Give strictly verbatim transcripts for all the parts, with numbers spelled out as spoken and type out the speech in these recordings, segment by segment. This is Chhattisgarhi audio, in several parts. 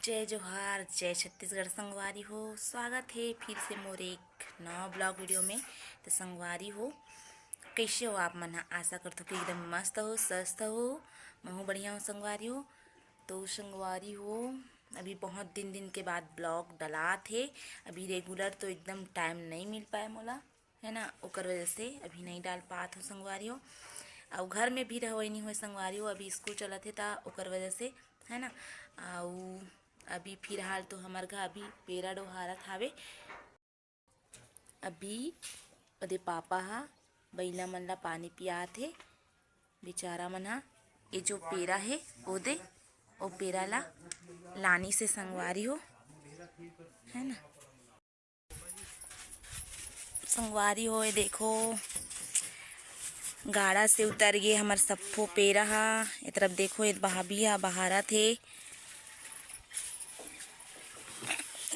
जय जोहार, जय छत्तीसगढ़ संगवारी हो। स्वागत हे फिर से मोर एक नवा vlog video में। तो संगवारी हो, कइसे हो आप मन ह? आशा करथों कि एकदम मस्त हो, स्वस्थ हो। महूँ बढ़िया हों संगवारी हो। तो संगवारी हो, अभी बहुत दिन दिन के बाद vlog डलात हे। अभी regular तो एकदम time नइ मिल पाए मोला, है ना, ओकर वजह से अभी नइ डाल पात हों संगवारी हो। अउ घर में भी रहवई नइ होय संगवारी हो, अभी school चलत हे ता ओकर वजह से, है ना। अउ अभी फिलहाल तो हमर घर अभी पेरा डोहारत हावे। अभी ओदे पापा ह बइला मन ला पानी पियात हे। बेचारा मन ह, ये जो पेरा हे, ओदे, ओ पेरा ला लानिस हे संगवारी हो, है ना। संगवारी हो, ये देखो, गाड़ा से उतर गे हमर सप्पो पेरा ह। ए तरफ देखो, ये भाभी ह बहारत हे,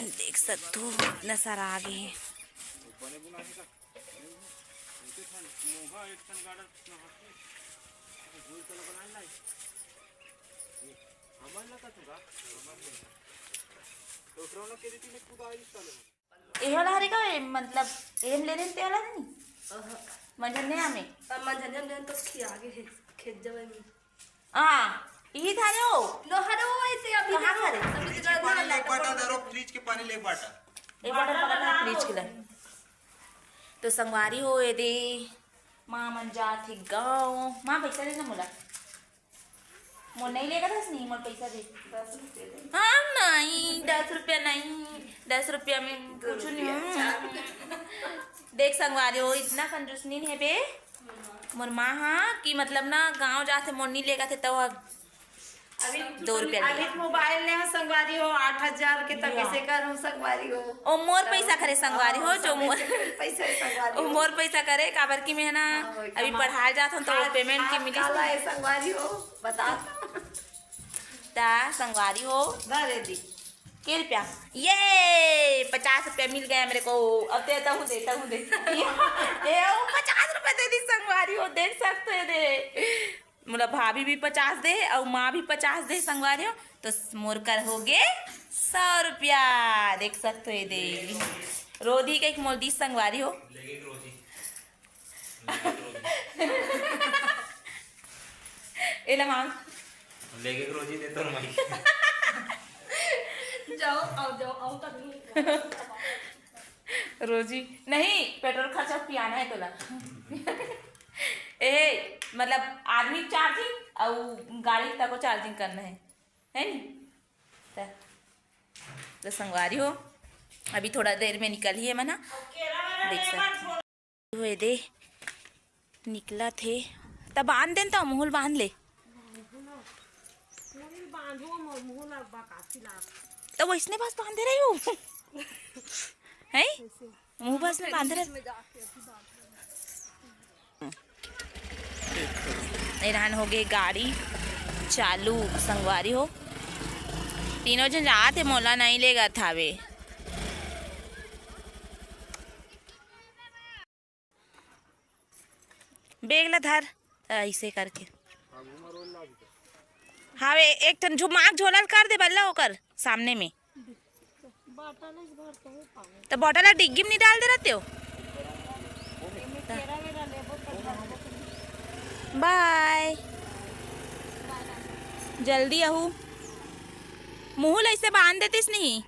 देख सकथो, इतना सारा आ गे हे। ए वाला हरे का, ए, मतलब, एम ले रहे ते वाला नहीं? अहं। मंझनिया में। अब मंझनिया में तो खिया गे हे, खेत जवे में। हाँ, इही धारे हो। नो, हरे वो ऐसे अभी कहाँ देखो, खरे? अभी फ्रिज के पानी ले एक बाटा धरो, फ्रिज के पानी ले एक बाटा। एक बाटा पकड़ ना, फ्रिज के ले। तो संगवारी हो, ये दे, माँ मन जात हे गाँव। माँ, पैसा दे ना मोला। मोर नहीं लेगा दस नहीं, मोर पैसा दे। दस रुपया दे। हाँ, नहीं, दस रुपया नहीं, दस रुपया में कुछ नहीं। देख संगवारी हो, इतना कंजूस नहीं है बे। मोर माँ हाँ कि मतलब ना गाँव जाथे, मोर नहीं लेगा थे तो अब अभी दो रुपया अभी ले। मोबाइल ने हो संगवारी हो आठ हजार के, तब या। कैसे करूँ संगवारी हो? ओ मोर तो पैसा करे संगवारी हो, हाँ, जो सब मोर पैसे, पैसे संगवारी ओ हो। मोर पैसा करे, काबर कि मैं ना हाँ, वही अभी कमा-, पढ़ाए जात हूँ तो वो payment के मिली काला है संगवारी हो, बता। ता संगवारी हो। अरे दी। के रुपया? ये पचास रुपया मिल गया मेरे को। अब देता हूँ, देता हूँ, देता हूँ। ये, ये वो पचास रुपया दे दी संगवारी हो, देख सकते हो दे। मोला भाभी भी पचास दे हे अउ माँ भी पचास दे हे संगवारी हो, तो मोर कर हो गे सौ रुपया। देख सकत हो ये दे, रोधी कहिके मोला दीस संगवारी हो। एला मांग। लेगे के रोजी दे तोर माई। जाओ, आओ, जाओ, आओ तक नहीं। रोजी नहीं, पेट्रोल खर्चा पियाना है तोला। ए, मतलब आदमी charging अउ गाड़ी तको charging करना है, है नी? त, त संगवारी हो, अभी थोड़ा देर में निकलही है मन ह। देख सकत हो ये दे निकलत हे, त बांध देन, त मुहुल बांध ले। त वइसने बस बांधे रही हूँ। हैं? मुंह बस में बांधे रहे। ए रहन हो गे गाड़ी चालू संगवारी हो। तीनों झन जात हे, मोला नहीं लेगत हावे। बेग ला धर, ऐसे करके। हावे, एक ठन झु-, माग झोला ल कर दे बल्ला ओकर सामने में। त बॉटल ला डिग्गी में नहीं डाल दे रहते हो? बाय। जल्दी आहू। मुहुल ऐसे बांध देतिस नहीं।